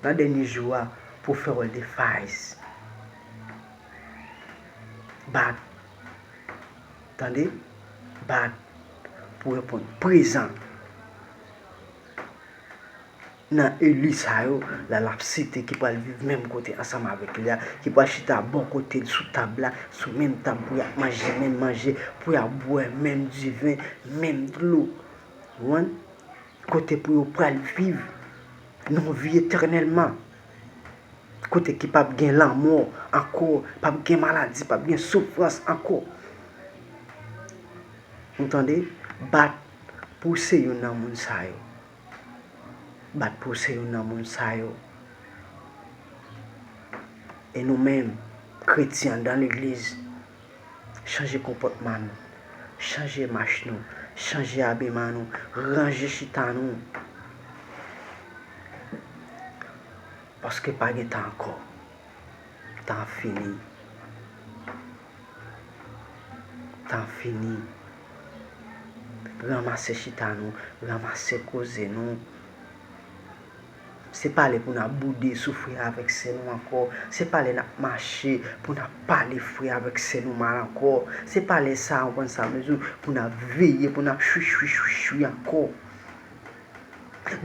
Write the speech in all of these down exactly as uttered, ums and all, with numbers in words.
nan dènye jou a pou fè w defays. Bat. Tande? Bat pou reponn prezan. Nan eli sa yo, la l ap site ki pral viv menm kote ansanm avèk li a, ki pral chita bò kote l sou tab la, sou menm tab pou y ap manje menm manje, pou y ap bwè menm diven, menm dlo. Ou konprann? Kote pou yo pral viv nan vi etènèlman. Kote ki p ap gen lanmò ankò, p ap gen maladi, p ap gen soufrans ankò. Ou tande? Bat pou w se youn nan moun sa yo. Bat pou w se youn nan moun sa yo. E nou menm, kretyen anndan legliz, chanje konpòtman nou, chanje mach nou, chanje abiman nou, ranje chita nou. Paske pa gen tan ankò. Tan fini. Tan fini. Ranmase chita nou, ranmase koze nou. Se pa lè pou n ap boude sou frè avèk sè nou ankò. Se pa lè n ap mache pou n ap pale frè avèk sè nou mal ankò. Se pa lè sa, ou konn sa, mezou, pou n ap veye, pou n ap chwi, chwi, chwi, chwi ankò.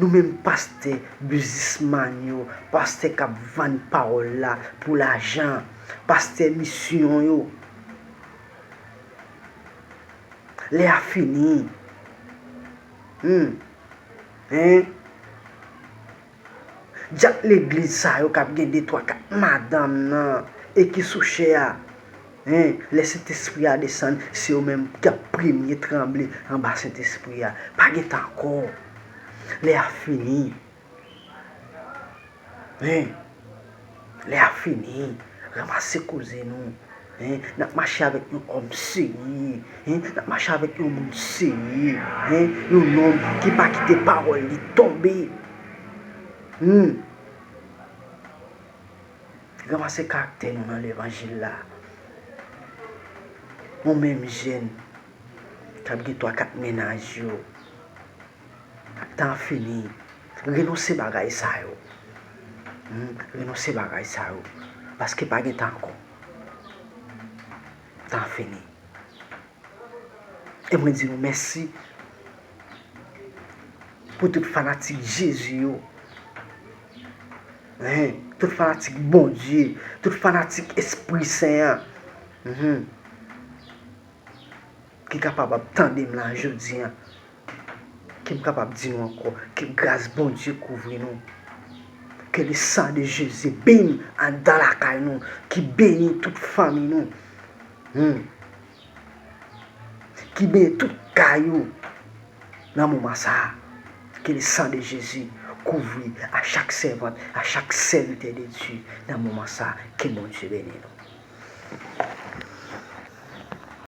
Nou menm pastè biznismann yo, pastè k ap vann pawòl la pou lajan, pastè misyon yo, lè a fini. Hmm. Hein? Dyak legliz sa yo k ap gen de twa kat madanm nan e ki sou chè a. Hein, lè Sentespri a desann, se yo menm k ap premye tranble anba Sentespri a. Pa gen tan ankò. Lè a fini. Hein, lè a fini. Ranmase koze nou. Hein, n ap mache avèk yon òm serye. Hein, n ap mache avèk yon moun serye. Hein, yon nonm ki pa kite pawòl li tonbe. Hmm. Ranmase karaktè nou nan levanjil la. Ou menm jèn k ap gen twa kat mennaj yo. Tan fini. Renonse bagay sa yo. Hmm, renonse bagay sa yo. Paske pa gen tan ankò. Tan fini. E mwen di nou mèsi pou tout fanatik Jezi yo. Hein, tout fanatik Bondye, tout fanatik Espri Sen an. Mhm. Ki kapab ap tande m la jodi a. Ke m kapab di nou ankò, ke gras Bondye kouvri nou. Que le sang de Jésus beny anndan lakay nou, ki beni tout fanmi nou. Hmm. Ki beni tout kay ou nan moman sa a. Que le sang de Jésus kouvri a chak sèvant, a chak sèvitè de Dye nan moman sa a. Ke Bondye beni nou.